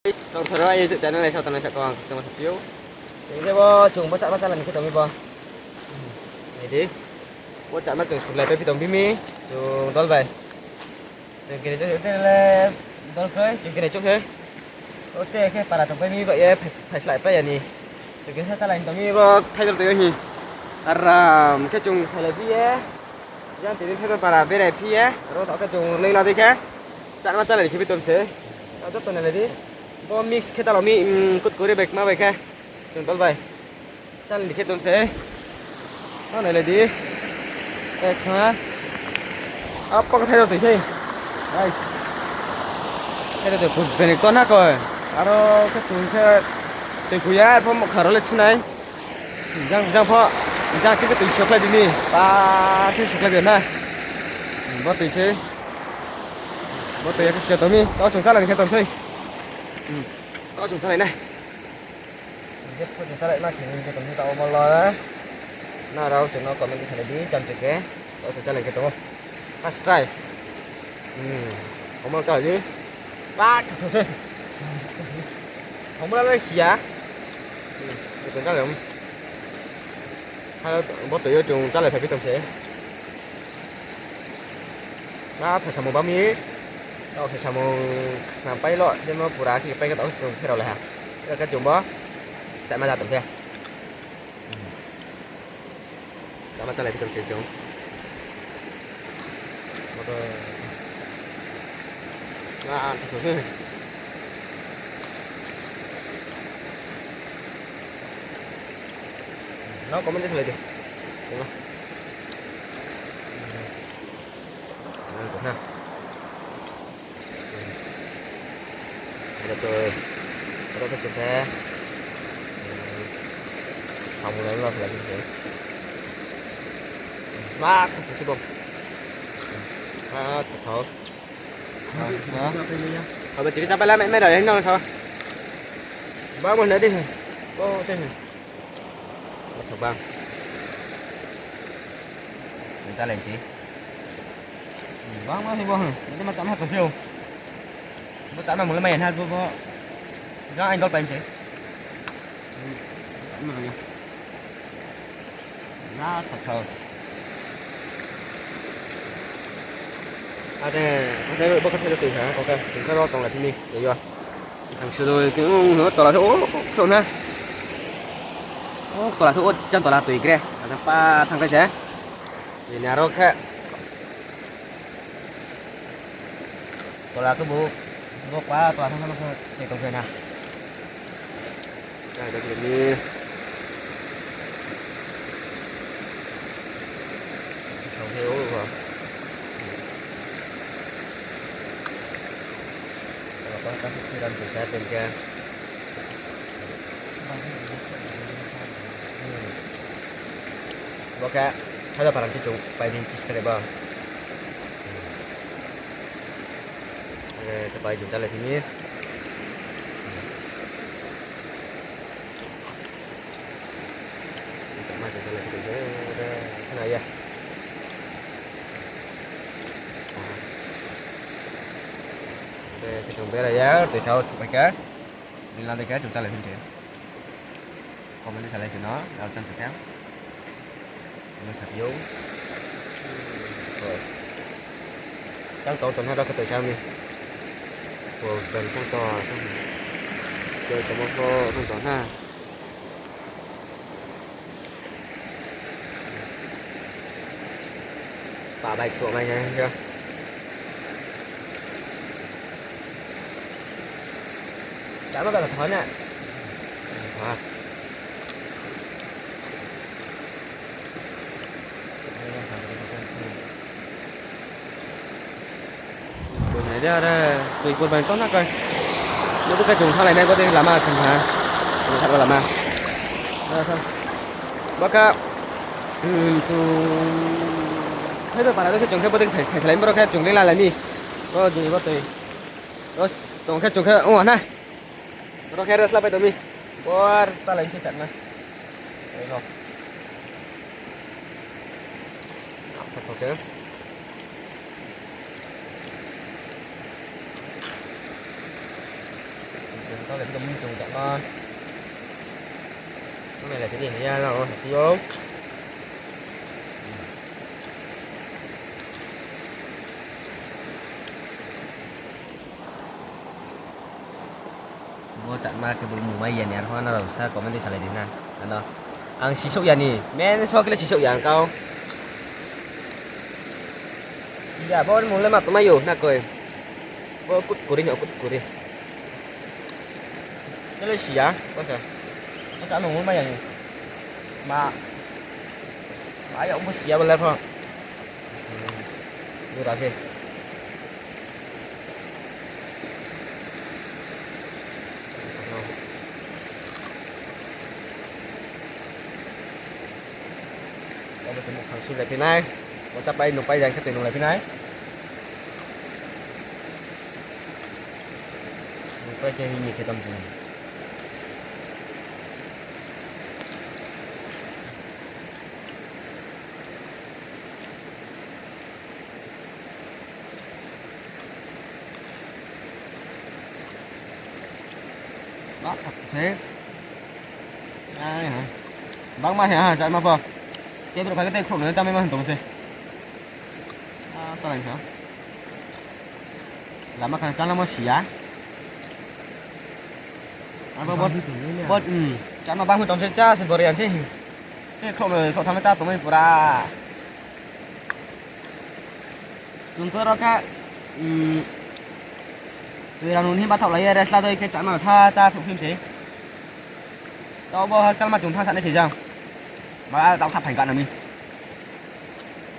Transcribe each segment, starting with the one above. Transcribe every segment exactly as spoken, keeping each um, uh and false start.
Tongthoro, ai YouTube channel naisao tongnai saka ang khakchangma saphi ou. Tini khe bo chung bo chama chalani khe tongmi bo. Nai di. Bo chama chung suklai pai phi tong bimi. Chung dol bai. Chung kini chouh, te le dol kroi, chung kini chouh khe. O te khe para tong pai mi ba ye phai, phai slai pai ya ni. Chung kini sa chalai tong mi bo thaidol tong yo hi. Aram khe chung phailai phi ye. Jang tini khe para berai phi ye. Aro tao khe chung lei la di khe. Chama chalai khe phi tong se. Tao joto nai lai di. Bo mix khe talo mi, um, kut kuri bai kma bai khe. Chung dol bai. Chalai khe tong se. Tao nai lai di. Ek sanga. Apa khe thaidol tong se. Ai. Thaidol tong se, bini to na koi. Aro khe chung khe tui kuya, arphuh mokha rao le sinai. Jang, jang pho, jang chini tui sokhlai bini, pa, chini sokhlai bi na. Bo tui se, bo tui ya khe se tong mi, tao chung chalai ni khe tong sei. Tao chung chalai nai. Khe pho chung chalai ma khe ni khe tong sei tao omo lo. Na rao chung no comment khe salai di, cham chung khe, tao chung chalai khe tong ou. First try. Hmm. Omo ka di. Ba, kha kha se. Omo la lai sia. Hmm. Ito ka lem. Ha, bo tui yo chung chalai phai phi tong se. Ba, thai samung ba mi. Tao thai samung snam pai lo, jemo pura khe pai khe tao chung pherao lai ha. Ito khe chung bo. Chama ja tong se. Chama chalai phi tong se chung. Bo to. Ah, ah, to. No comment salai di. Tengok. Nah, to na. Ada tu, ada tu kita. Kamu lalu lah lagi tu. Mak, tu sih bom. Ah, tu tahu. Apa ciri sampai lah, mek, mek dah, ini orang sama. Bang, mana dia? Oh, sini. Bang. Minta lain sih. Bang, bang, bang. Nanti macam apa sih? Bo chama mung le mai ya na bo bo. Jang ai dol pai se. Chama ya. Na ta thao. Ade, ade bo ka thai tui ha, ko ka, tui ka ro tong la sini, yo. Thang sudo ke, um, no tola tho, o, tho na. O, tola tho, o, chan tola tui kre. Ada pa thang kai se. Ini aro khe. Tola khe bo, bo pa tola thang thang se tong khe na. Chai da khe ni. Thang khe o ba. Tola pa ka khe ran tong khe tong khe. Bo khe, thaja param se chung pai di, chis khe ba. Are, ta pai jung chalai thini. Ta ma jung chalai thini, are, khna ya. Are, khe chung bera ya, tui sao, tui pai khe. Nila de khe chung chalai thini. Comment salai se no, rao chan se khe. Ano saphi ou. Oi. Chang tong tong ha rao khe tui sa mi. Ko ben chang tong, chang. Ko tong mo ko tong tong ha. Pa bai ko mai ya. Chama ka thon na. Ha. Bo nai de are, tui pur bai tong na kai. Bo khe chung salai nai bo de lama thang ha. Chung salai lama. Baka, hmm, chung, hai ba para de chung khe bo de thai, thai salai, bo khe chung le lalai mi. Bo juni bo tui. Ros, tong khe chung khe, o, na. Ro khe res la pai tong mi. Bor ta lai se chat na. Ai no. Apa kau khe? Tao le phi tong mi chung tong ma. Tao le phi ni ya na o hati o. Bo chakma khe bo mungmai ya ni arphuh nrao sa comment salai di na. Ano ang sisouh ya ni, men so khe le sisouh ya ang kau. Siya, bo mung le ma tongmai yo na koi. Bo kutkuri ni, kutkuri. Khe le siya, bo se. Bo chakma mungmai ya ni. Ma, ma ya bo siya bo le pho. Jora se. Abo tei muhkhang su lai phi nai. Bo ta pai nung pai jang khe tei nung lai phi nai. Nung pai khe hing ni khe tong tong. Ba, se. Ai ha. Bangma se ha, chama pho. Tei brouh kha khe tei khrouh no chama ma tong se. A, ta lai sa. Lama khan chálamo siya. Abo bot, bot, um, chama bang tong se chá se bori ang se. Tei khrouh no, khrouh tham no chá tongmai pura. Chung khe ro khe, um, tui rang nung himba thaoh lai ye rest la dei khe chama sa chá thouh phim se. Tao bo ha chálma chung thanng sa nai se jang. Ba tao sa phaing ka na mi.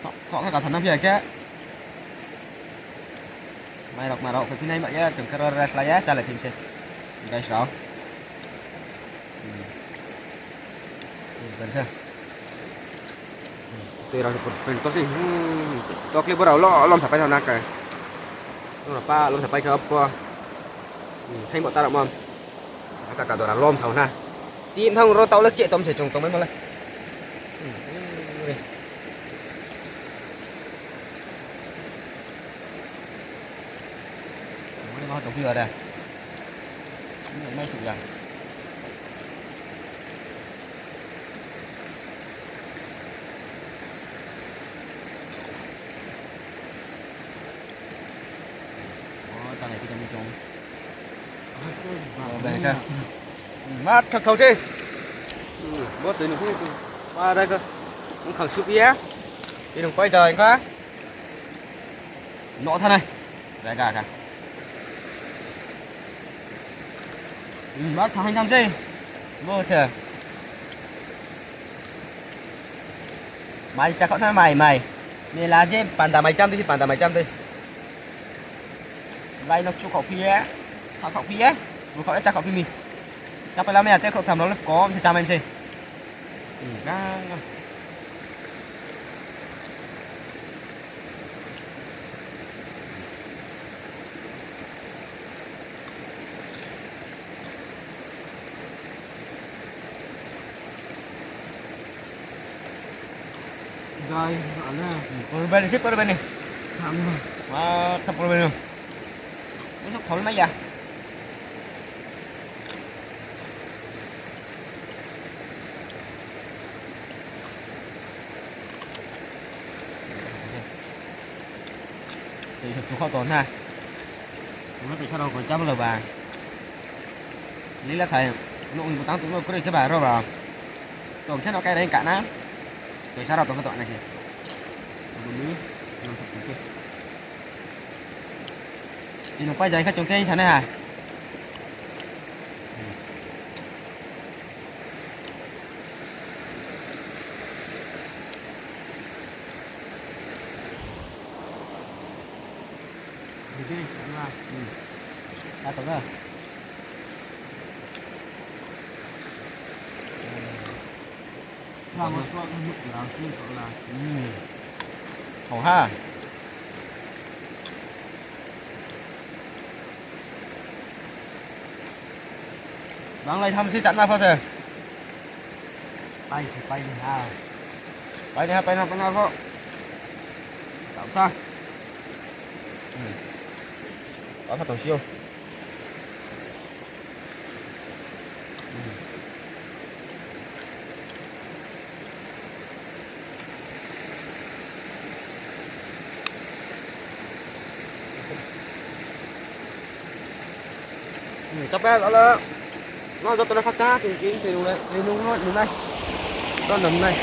Thaoh, thaoh khe ka thanng na phi ya khe. Mai rok ma rok khe phinai ma ye chung khe ro rest la ye chálai phim se. Guys rao. Hmm. Tui rao se pur purto se, hmm, tokle bo rao lo lom sapai sao na khe. Nung rao pa lom sapai khe opho. Hmm, saimo ta rao mo. Asa ta dora lom sao na. Tin thang ro tao le cheh tom se chung tongmai mo le. Hmm, hmm, re. Mai ma tong phi ba da. Mai thuh ya. O, ta nai khe tong mi chung. O, bai kha. Ma thak thau se. Bo tui nung phi. Ma dai kha. Nung khang suh phi ya. Tui nung pai jai kha. No thanai. Zaga kha. Hmm, ma thanng hai jam se. Bo se. Mai chá khaoh thanai mai, mai. Mela je panda mai cham dei se, panda mai cham dei. Lai no chu khaoh phi ye. Kha khaoh phi ye. Bu khaoh ye chá khaoh phi mi. Chá pai la mai ya te khrouh tham rao le kom se chá mai mi se. Hmm, gang, gang. Dai, ale. Purbe ni se, purbe ni. Sama. Ma, ta purbe ni. Musuh khol mai ya. Tei se chu khaoh tong na. Ang no tei sa rao koi chá bo lo ba. Lila thai, nouh ni butang tongmo kroi khe ba ro ba. Tong khe no kairai ka na. Toisa rao tong khe tong nai se. Abo ni, nang thok tong khe. Tini pai jai khe chung khe sa nai ha. Dede, ma. Hmm. Ka tong na. Sa mo sua ka nuk ya, sua ka la. Hmm. Thong ha. Bang lai tham se chatma pho se. Pai se pai ni ha. Pai ni ha, pai na, pai na pho. Tau sa. Hmm. Tau sa tong si ou. Kape ala, no joto no khakchang ha, tini tini tini nung nung nai. Don don nai.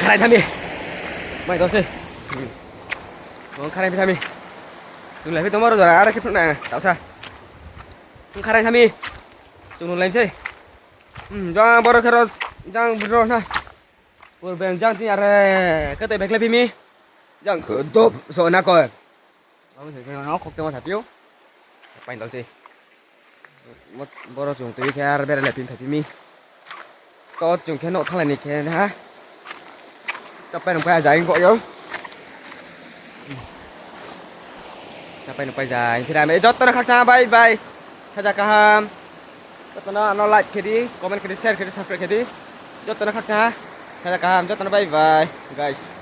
Kharai thami. Mai tong se. Kharai phi thami. Chung lai phi tongmo ro jora, are khe phnuh na, tausa. Kharai thami. Chung nung lai sei. Hmm, jang boro khe ro, jang boro na. Pur beng jang tini are, khe tei beng khlai phi mi. Jang khe dop so na ko. Abo se no khok tongmo sa phi ou. Pain dol sei. Boro chung tui khe ar bera le pin phai phi mi. To chung khe no thanglai ni khe ha. Chapai nung pai ja ing kho yo. Chapai nung pai ja ing khe ame joto no khakchang ha bye bye. Saja kaham. Joto no ano like khe di, comment khe di, share khe di, subscribe khe di. Joto no khakchang ha. Saja kaham, joto no bye bye, guys.